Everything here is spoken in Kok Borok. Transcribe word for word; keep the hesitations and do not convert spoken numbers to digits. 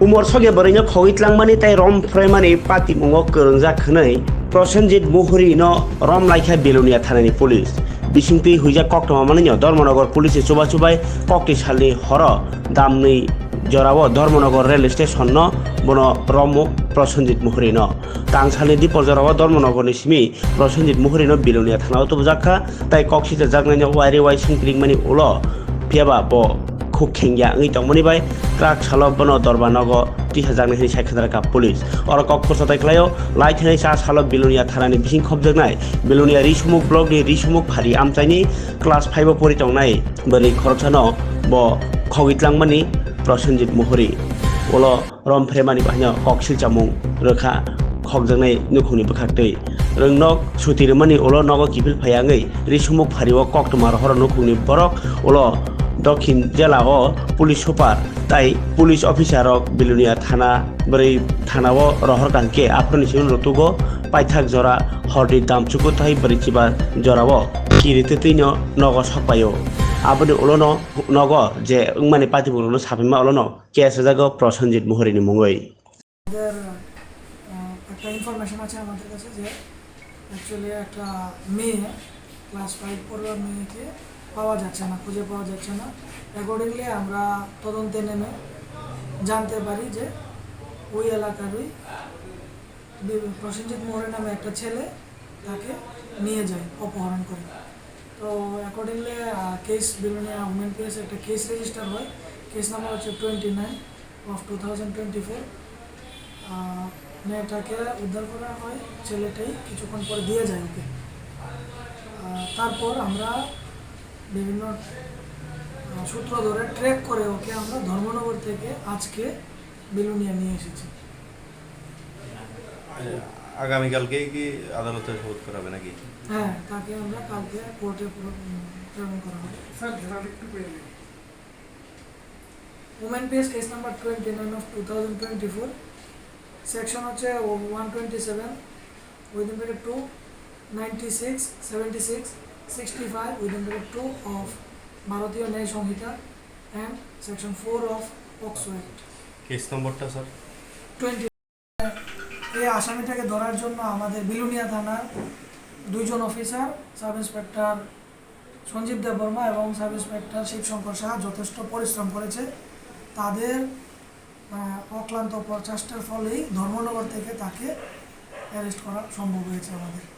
Umor sokya bwrwino khogwi tlangmani tei rom phwraimani patimungo kwrwngjak hwnwi Prosenjit Muhurino rom laikha Belonia thanani police. Bisingtwi huijak koktwma manwino Dharmanagar police chuba chubai kokti salni horo damni jorao Dharmanagar rail station no bono romo Prosenjit Muhurino. Tang salni dipor jorao Dharmanagarni simi Prosenjit Muhurino Belonia thanao tubujak kha, tei kok sichajaknaino wairi waising kwrwngmani ulo, phiyaba bo khuk khengya wngwi tongmani bai kwrak salo bono dorba nogo tisajaknai hwnwi sai kha police. Oro kok khorsa tai khlaio, lai thanai cha salo Belonia thanani bising khopjaknai Belonia Risumuk blockni Risumuk phari amchaini class five o pori tongnai bwrwi khoroksano bo khogwi tlangmani Prosenjit Muhuri. Ulo rom phremani bahaino koksil chamung rwkha khokjaknai nukhungni bwkhaktwi. Rwngnok suti rwmani ulo nogo kiphil phaiya wngwi Risumuk phario koktwma rohoro nukhungni borok ulo Dokhin jela o police super tai police officer rok Belonia thana bwrwi thana o rohor kha hwnkhe aphuruni simi rwtugo paithak jora horni damchuku tai bwrwi chiba jora o kiri twtwino nogo sokpaio. Aboni ulono nogo je wngmani patibwngrokno sapaima ulono case rwjago Prosenjit Muhurini mungwi. আমাদের, আহ, একটা ইনফরমেশন আছে আমাদের কাছে যে অ্যাকচুয়ালি একটা মেয়ে, class five পড়ুয়া মেয়েকে পাওয়া যাচ্ছে না, খুঁজে পাওয়া যাচ্ছে না। অ্যাকর্ডিংলি আমরা তদন্তে নেমে জানতে পারি যে ওই এলাকারই বি-, প্রসেনজিৎ মোহরে নামে একটা ছেলে তাকে নিয়ে যায় অপহরণ করে। তো accordingly, ah, case Belonia women PS একটা কেস রেজিস্টার হয়। কেস নাম্বার হচ্ছে twenty nine of two thousand twenty four. মেয়েটাকে উদ্ধার করা হয়, ছেলেটাই কিছুক্ষণ পরে দিয়ে যায় ওকে। আহ, তারপর আমরা বিভিন্ন, আহ, সূত্র ধরে ট্র্যাক করে ওকে আমরা ধর্মনগর থেকে আজকে বিলোনিয়া নিয়ে এসেছি। আগামীকালকেই কি আদালতে শপথ করাবে নাকি? হ্যাঁ, তাকে আমরা কালকে কোর্টে প্র-, উম, প্রেরণ করা হবে। স্যার, ধারার একটু পেয়ে নেই। Women PS case number twenty nine of two thousand twenty four, section হচ্ছে one twenty seven, within bracket two, ninety six, seventy six, sixty five, within bracket two of Bharatiya Nyaya Sanhita and section four of POCSO Act। Case নম্বরটা sir? Twenty. এই আসামিটাকে ধরার জন্য আমাদের বিলোনিয়া থানার দুইজন officer, sub inspector Sanjib Debbarma এবং সাব ইন্সপেক্টর শিবশঙ্কর সাহা যথেষ্ট পরিশ্রম করেছে। তাদের, আহ, অক্লান্ত প্রচেষ্টার ফলেই ধর্মনগর থেকে তাকে অ্যারেস্ট করা সম্ভব হয়েছে আমাদের।